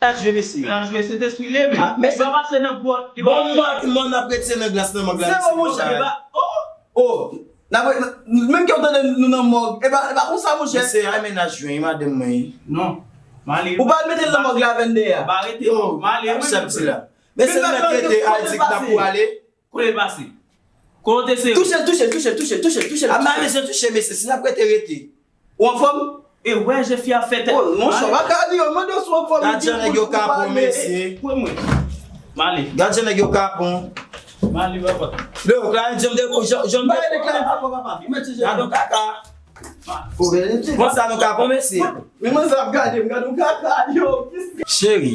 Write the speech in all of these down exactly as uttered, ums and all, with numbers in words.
L ap jwe, mesye. L ap jwe, Sentespri leve. Ah, mesye. Li pa pase nan pòt, li pa. Bon, mòn, mòn ap retire nan glas, nan mòn glas. Se bon, monchè, e pa. Oh! Oh! N ap, menm ke w tande nou nan mòg. E pa, e pa konsa, monchè. Mesye, ay mennaj jwenn madanm mwen. Non. M ale. Ou pa al mete l nan mòg la vennde a. M pa rete, non. M ale, wi. Sa m di la. Mesye, nou mèt rete, al di k n ap pou ale. Kote l pase? Kote se? Touche l, touche l, touche l, touche l, touche l, touche l. A, m pa bezwen touche, mesye, si n ap rete, rete. Ou anfòm? E wè, je fi a fè tèt. Oh, monchè, w pa ka di yo, mande w si w anfòm. Gad jan nèg yo kapon, mesye. Pran mwen. M ale. Gad jan nèg yo kapon. M ale, papa. Leo, Clarence, jan m de, jan, jan m de. M pa rele Clarence ankò, papa. Gad yon kaka. Konsa nou kapon, mesye. Men mwen sa ap gade, m gade yon kaka, yo. Cheri,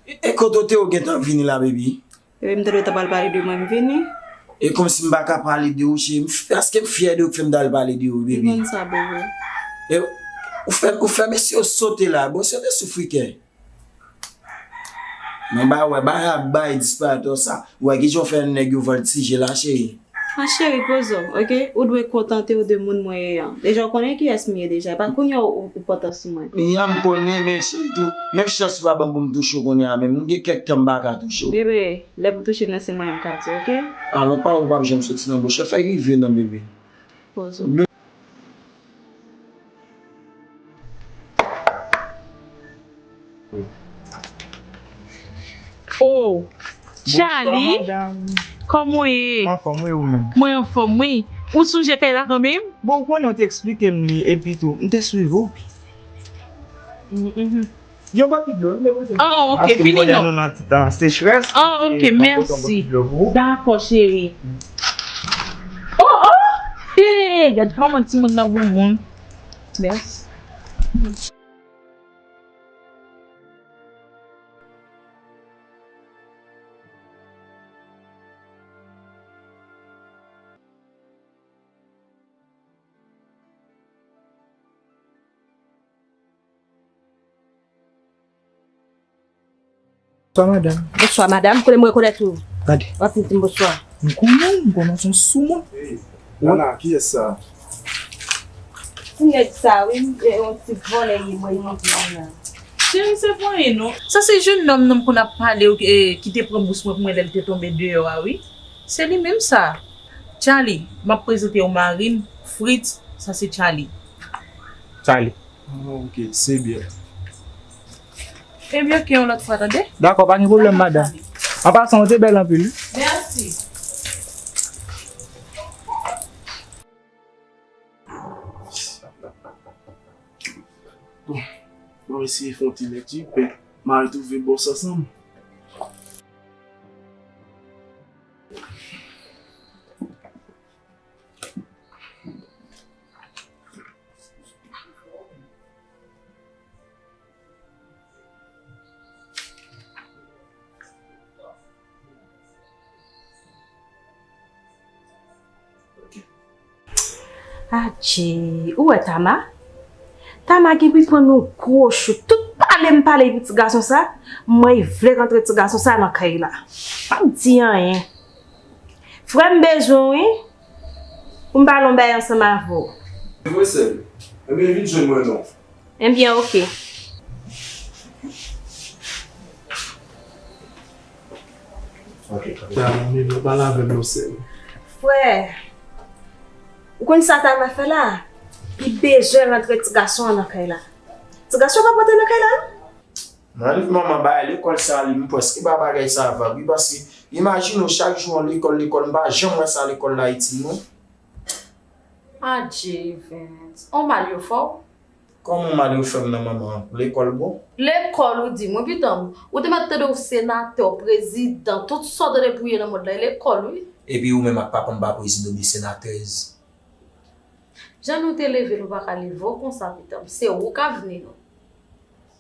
e, e kote w te w gentan vini la, baby? Epi m tande w ta pral pale de mwen, m vini. E kòmsi m pa ka pale de ou, cheri. M f-, paske m fyè de ou k fè m ta al pale de ou, baby. M konn sa, bebe. E ou fè, ou fè mesye yo sote la. Bon, se te soufri kè. Men ba wè, ba ap bay disparatò sa. Ou wè ki jan w fè nèg yo vòltije la, cheri. Ah, cheri, poze w, oke? Ou dwe kontante w de moun mwen ye an. Deja, w konnen kiyès m ye deja. E pa kounye a ou, ou pòtan sou mwen. Ya, m konnen, men cheri tou, menm chans ou pa ban m pou m touche w kounye a menm. M gen kèk tan m pa ka touche w. Bebe, lè pou touche nan se mwen m ka di, oke? Alò, pawòl p ap janm soti nan bouch ou. Fè rive non, bebe. Poze w. Oh, Charlie, kòman w ye? Anfòm, wi, ou menm? Mwen anfòm, wi. Ou sonje kay la kanmenm? Bon, ou konnen w te eksplike m li, epi tou, m te swiv ou. Yon bòt dlo, m te poze. Ah, ok, fini non. Paske m konnen nou nan ti tan sechrès. Ah, ok, mèsi. Dakò, cheri. Oh, oh! Hey, gad kòman timoun nan bon moun. Mèsi. Bonswa, madanm. Bonswa, madanm. Kote m rekonèt ou? Gade. W ap di m bonswa. M konnen w, m konnen w se yon soumoun. Hey, Nana, kiyès sa? Ti nèg sa, wi, m, e, yon ti vòlè li, mwen, li monte la. Cheri, se pa anyen, non. Sa se jennonm nan m konn ap pale, e, ki te pran bous mwen pou mwen lè l te tonbe deyò a, wi. Se li menm sa. Charlie, m ap prezante w mari m, Fritz, sa se Charlie. Charlie. Ah, ok, se byen. Ebyen, ok, yon lòt fwa, tande? Dakò, pa gen pwoblèm, madanm. An pasan, w te bèl anpil, wi. Mèsi. Bon, bon, eseye fè yon ti lèt, wi, pè. M a retwouve bòs ansanm. Adje, ou wè Tama? Tama gen pou l pran yon gwo chou. Tout pale m pale pou ti gason sa, mwen vle rantre ti gason sa nan kay la. Pa di anyen. Frè m bezwen w, wi. Pou m pale yon bagay ansanm avè w. Se vre, sè m. Ebyen, vin jwenn mwen non. Ebyen, ok. Ok, ok. Pale avè m non, sè m. Frè, ou konn sa Tama fè la? Li bezwen rantre ti gason an nan kay la. Ti gason pa pote nan kay la, non? Nan liv manman bay lekòl sa li, m prèske pa bagay sa vag, wi, paske imajine w, chak jou yon lekòl, lekòl, m pa janm wè sa lekòl la itil mwen. Adje, Evens, on mal yo fè w? Kòman on mal yo fè m nan manman? Lekòl bon? Lekòl ou di m, wi, pitanm. Ou te mèt tande w senatè, w prezidan, tout sa w tande pou w ye nan mond la, e lekòl, wi. Epi ou menm ak papa m pa prezidan oubyen senatèz? Jan nou te leve, nou pa ka leve w konsa, pitanm. Se ou k avni nou.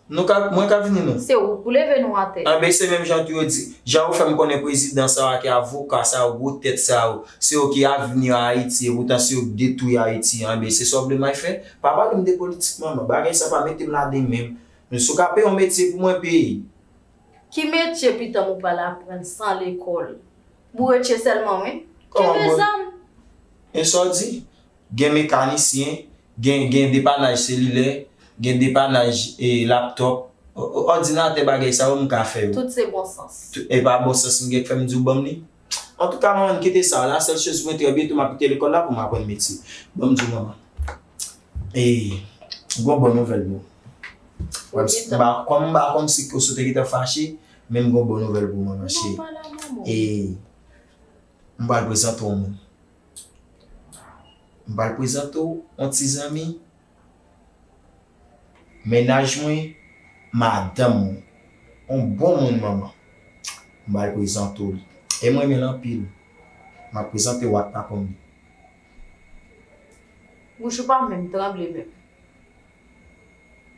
Nou ka, mwen k avni nou. Se ou k pou leve nou atè. Anben, se menm jan tou yo di, jan yo fè m konnen prezidan sa yo ak avoka sa yo, gwo tèt sa yo, se yo ki avni Ayiti, e poutan se yo k detwi Ayiti. Anben, se sa w vle m al fè? Pa pale m de politik, manman. Bagay sa pa mete m ladan menm. Si w ka peye yon metye pou mwen, peye. Ki metye pitanm ou pral aprann san lekòl? Boure tye sèlman, wi. Kenbe zam. E sa w di? Gen mekanisyen, gen, gen depanaj selilè, gen depanaj, e, laptòp. O- o- Òdinatè, bagay sa yo, m ka fè yo. Tout se bon sans. Tout- E pa bon sans m gen k fè m di w ban m li. Antouka, manman, kite sa. La sèl choz mwen, trè byento m ap kite lekòl la pou m aprann metye. Ban m di w, manman. E, gon bon nouvèl pou ou. Kòm si- m pa- kòm m pa- kòm si ke w sot te gentan fache, men m gon bon nouvèl pou ou, manman cheri. E, m pral prezante w yon moun. M pral prezante w yon ti zanmi. Mennaj mwen, madanm mwen, yon bon moun, manman. M pral prezante w li. E mwen renmen l anpil. M ap prezante w ak papa m li. Bouch ou pa menm tranble menm.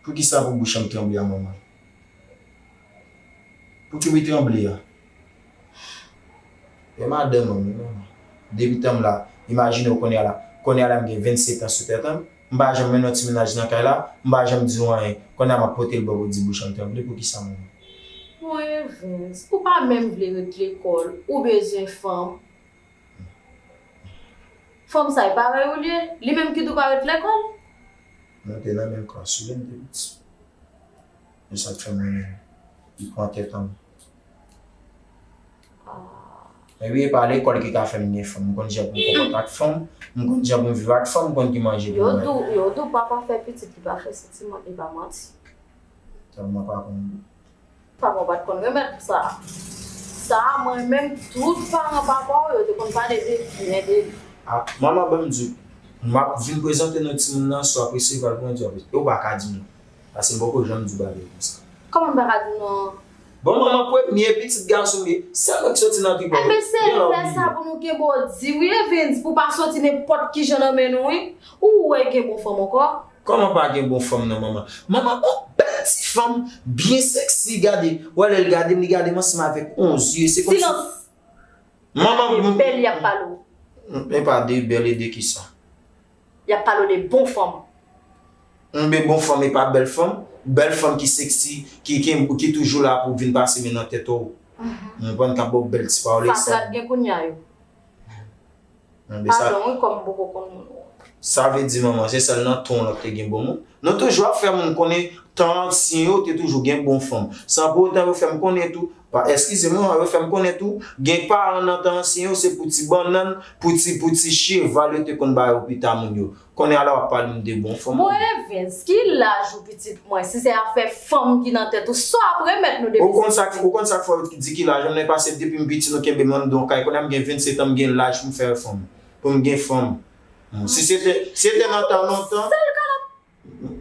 Poukisa pou bouch an m tranble a, manman? Pouki wi tranble a? E madanm an, wi, manman. Depi tan m la, imajine w kounye a la. Kounye a la, m gen vennsenk an sou tèt an. M pa janm mennen yon ti mennaj nan kay la. M pa janm di w anyen. Kounye a, m ap pote l ba w pou di bouch an m tranble. Poukisa, manman? Bon, Evens, ou pa menm vle ret lekòl. Ou bezwen fanm. Fanm sa, e parèy ou li ye? Li menm ki di w pa ret lekòl? Nou te nan menm klas, wi, lè m te piti. E sa k fè m renmen l. Li pran tèt an m. Men wi, e pa lekòl ki ka fè m gen fanm. M konn jan pou m konpòte ak fanm, m konn jan pou m viv ak fanm, m konn ki manje pou m manje. Yo di w, yo di w papa fè pitit, li pa fè sentiman, e pa manti. Tèlman pa konn. Papa w pa t konn remèt sa. Sa a, mwen menm, tout paran papa w yo te konn pale de byen de li. A, manman, ban m di w, m ap vin prezante nou timoun nan, si w ap resevwa l pou mwen di w ap resevwa. E w pa ka di m non. Paske m poko janm di w bagay konsa. Kòman m pa ka di w non? Bon, manman, premye pitit gason m ye, sèl mwen ki soti nan tripòt. Enben, se lè sa pou nou kenbe w di wi, Evens, pou w pa soti nenpòt kijan nan men nou, wi. Ou wè gen bon fanm ankò? Kòman pa gen bon fanm nan, manman? Manman, on bèl ti fanm, byen sèksi, gade. Wè lè l gade m, li gade m ansanm avèk on zye. Se kòmsi. Silans! Manman, m. Bèl y ap pale w. E pa de bèl e de kisa? Y ap pale w de bon fanm. Enben bon fanm e pa bèl fanm. Bèl fanm ki sèksi, ki, ki, ki toujou la pou vin pase men nan tèt ou. Ou konprann, k ap ba w bèl ti pawòl e sa. Sa trad gen kounye a yo. Enben sa. Padon wi, kòm m poko konn moun ou. Sa vle di, manman, se sèl nan ton w la w te gen bon moun. Nou toujou ap fè moun konnen tan ansyen yo te toujou gen bon fanm. San pou otan yo fè m konnen tou, pa, eskize m, manman, yo fè m konnen tou, gen paran nan tan ansyen yo, se pou ti bannann, pou ti, pou ti cheval yo te konn ba yo pita moun yo. Kounye a la w ap pale m de bon fanm. Bon, Evens, ki laj ou pitit mwen? Si se afè fanm ki nan tèt ou, sa w ap remèt nou depi se pitit? Ou konn sa k, ou konn sa k fè yo di ki laj, non, e paske depi m piti nou kenbe m anndan yon kay. Kounye a m gen vennsenk an, m gen laj pou m fè fanm. Pou m gen fanm. Si se te, si se te nan tan lontan,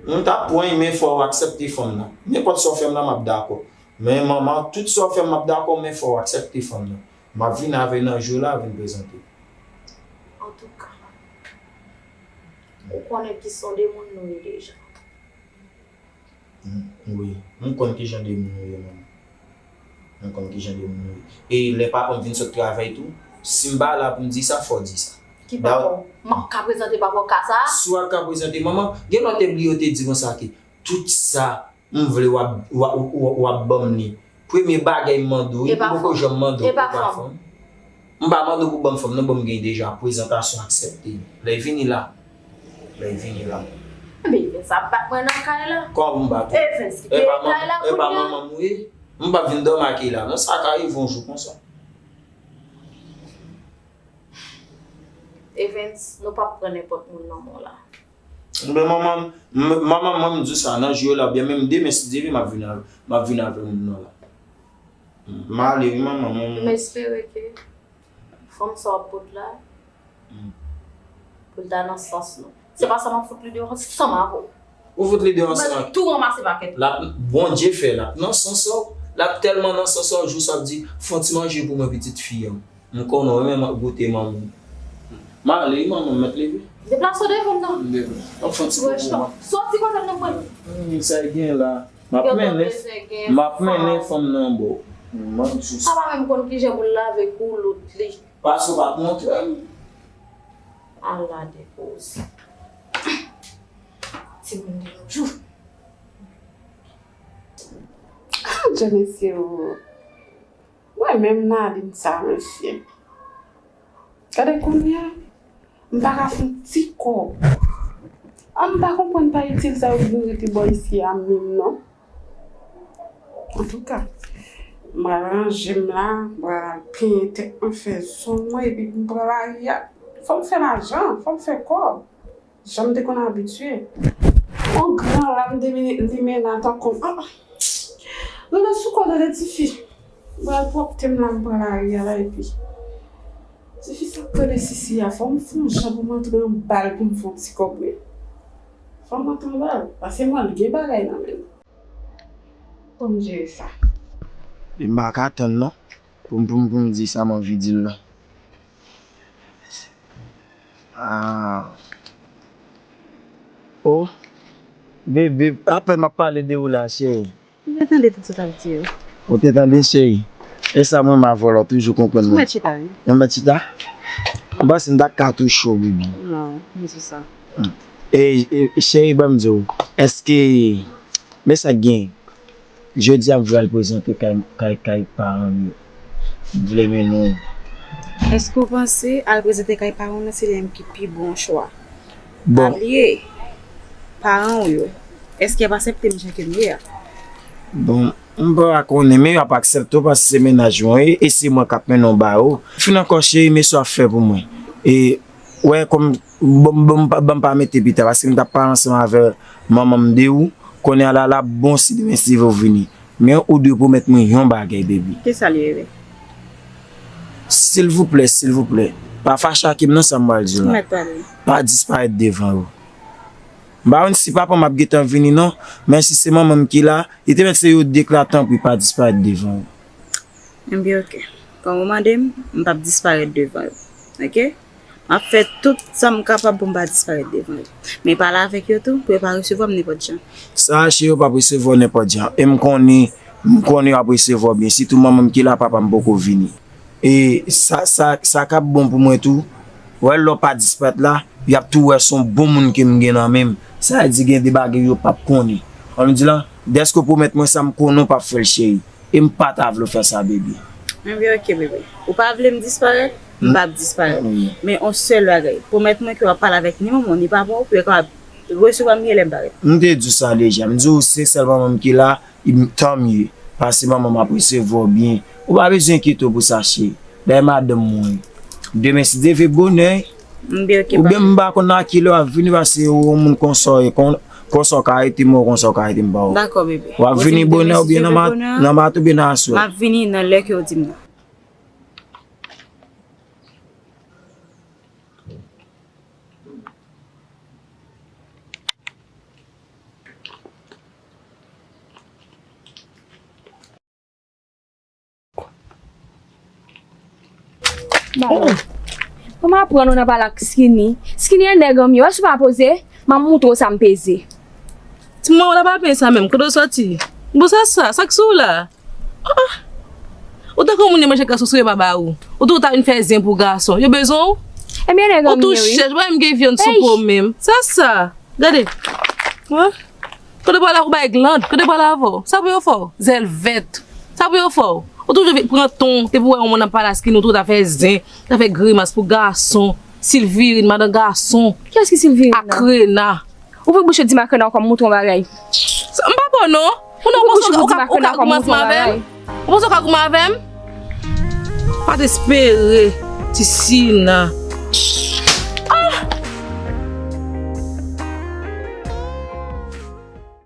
m t ap pran, men fò w aksepte fanm nan. Nenpòt sa w fè m la, m ap dakò. Men manman, tout sa w fè m, m ap dakò, men fò w aksepte fanm nan. M ap vin avè l nan jou la, vin prezante. Antouka, ou konnen ki son de moun nou ye deja. Wi, m konn ki jan de moun ou ye, manman. M konn ki jan de moun ou ye. E lè papa m vin sot travay tou, si m pa la pou m di sa, fò w di sa. Ki papa w? M ap ka prezante papa w ka sa a? Si w ap ka prezante, manman, gen lòt ebli yo te di konsa ke tout sa m vle w ap, w ap, w ap, w ap ban m li. Premye bagay m mande w, wi, m poko janm mande w pou w pa fanm. M pa mande w pou ban m fanm, non, bon, m gen deja prezantasyon aksepte. Lè vini la. Lè vini la. Enben, Evens ap bat mwen nan kay la. Kòman pou m bat ou? Evens ki peye kay la kounye a. E pa manman m ou ye? M p ap vin dòmi ak Keyla, non, sa ka rive yon jou konsa. Evens, nou p ap pran nenpòt moun nan men w la. Men manman, m, manman mwen, m di w sa, nan jou yo la, oubyen menm demen, si Dye vle, m ap vin avè, m ap vin avè moun nan la. M ale, wi, manman, mwen. M espere ke fanm sa w ap pot la, pou l ta nan sans nou. Se pa sa m ap fout li deyò ansanm avè w. Ou fout li deyò ansanm avè w. M ap tou ranmase pakèt. L ap, Bondye fè, l ap nan sans ou, l ap tèlman nan sans ou, jou sa ap di, fè yon ti manje pou mwen, pitit fi an. M konnen w renmen goute manmi. M ale wi manman, m mèt leve. Deplase w devan m non. M devan. M ap fè yon ti popo man. Soti kote m nan mwen. Hmm, sa e gen la. M ap mennen, m ap mennen fanm nan bò. M ap di w sa. Papa menm konn kijan pou l lave koulout li. Paske w pa t montre m. Ala de koze. Timoun de nos jours. Ah, Dye mesye o. Mwen menm Nadine sa, mesye. Gade kounye a, m pa ka fè yon ti kòb. Ah, m pa konprann pa itil sa yo vin rete bò isi a menm non. Antouka, m pral ranje m la, m pral al penyen tèt mwen, fè zong mwen, epi m pran lari a. Fò m fè lajan, fò m fè kòb. Jan m te konn abitye. On gran lam de mene- limena tankou m. Ah! Rele sou kò, rele tifi. M pral pwòpte m la, m pran lari a la, epi tifi sa k rele Sisi a, fò m fè yon jan pou m antre anba l pou m fè yon ti kòb, wi. Fò m antre anba l, paske mwen, l gen bagay nan men l. Fò m jere sa. Li m pa ka tann non. Pou m, pou m, pou m di sa m anvi di l la. Ah. Oh, bebe, apèn m ap pale de ou la, cheri. M te tande tout sa w t ap di yo. Ou te tande, cheri? E sa mwen m avè w la, w toujou konprann mwen. Mèt chita, wi. Yon mèt chita? M panse m ta ka touche w, bebe. Non, m di sa. E, e, cheri, ban m di w, èske, men sa k gen? Jodi a m vle al prezante kay, kay, kay paran m yo. M vle mennen w. Èske w panse al prezante kay paran w nan se li menm ki pi bon chwa? Bon. Pa bliye, paran w yo, èske y ap aksepte m jan ke m ye a? Bon, m pa konnen, men y ap aksepte w paske se mennaj mwen ye, e se mwen k ap mennen w ba yo. Fin ankò, cheri, men sa w ap fè pou mwen. E, wè, kòm, bon, bon, ban m pa mete pita, paske m t ap pale ansanm avè manman m de ou, kounye a la, l ap bon si demen si Dye vle w vini. Men ou dwe pwomèt mwen yon bagay, baby. Kisa l ye, bebe? Silvouplè, silvouplè. Pa fache ak m non, sa m pral di w la. Mèt pale. Pa disparèt devan yo. M pa konn si papa m ap gentan vini non, men si se manman m ki la, li te mèt se yo de k la, tanpri pa disparèt devan yo. Ebyen, oke. Kòm ou mande m, m p ap disparèt devan yo. Oke? M ap fè tout sa m kapab pou m pa disparèt devan yo. Men pale avèk yo tou, pou yo pa resevwa m nenpòt jan. Sa, cheri, yo p ap resevwa w nenpòt jan. E m konnen, m konnen yo ap resevwa w byen. Sitou manman m ki la, papa m poko vini. E sa, sa, sa k ap bon pou mwen tou, wè lè w pa disparèt la, y ap tou wè se yon bon moun ke m gen nan men m. Sa vle di gen de bagay yo p ap konnen. An nou di lan, dèske w pwomèt mwen sa, m konnen w p ap fè l, cheri. E m pa ta vle w fè sa, bebe. Ebyen, oke, bebe. Ou pa vle m disparèt? M p ap disparèt. Wi. Men yon sèl bagay. Pwomèt mwen ke w ap pale avèk ni manman w, ni papa w, pou yo kapab resevwa m byen lè m parèt. M te di w sa deja. M di w se sèl manman m ki la, m, tanmye. Paske manman m ap resevwa w byen. Ou pa bezwen enkyete w pou sa, cheri. Dayè madanm mwen. Demen, si Dye vle bonè, oubyen m pa konn a kilè w ap vini, paske ou yon moun konsa w ye, kon, konsa w ka rete, mwen konsa w ka rete, m pa wè. Dakò, bebe. W ap vini bonè oubyen nan ma-, nan maten oubyen nan aswè? M ap vini nan lè ke w di m nan. Bon. Kòman aprann ou nan pale ak Skinny? Skinny e nèg an m ye, wè si w pa poze, m ap moutre w sa m peze. Ti manman w la pa peye sa menm, kote w sòti? Bon sa sa, sa k sou w la? Ah, ah. Ou tankou moun yo manje gason sou yo pa ba ou. Ou tou ta vin fè zen pou gason. Yo bezwen w? Ebyen nèg an m ye wi. Ou tou chèch, wè m gen vyann sou po menm. Sa sa. Gade. Wè. Kote pral avè w bay gland? Kote pral avè w? Sa pou yo fè w? Zèl vèt. Sa pou yo fè w? Ou toujou vin pran ton, depi w wè yon moun ap pale a Skinny, ou tou ta fè zen, ta fè grimas pou gason. Silvirine, madan gason. Kiyès ki Silvirine nan? Akrena. Ouvri bouch ou di m Akrena, ou ka montre yon bagay. Sa, m pa bon non. Ou non, ou panse ou ka, ou ka goumen avè m? Ou panse ou ka goumen avè m? Pa t espere, ti Sina.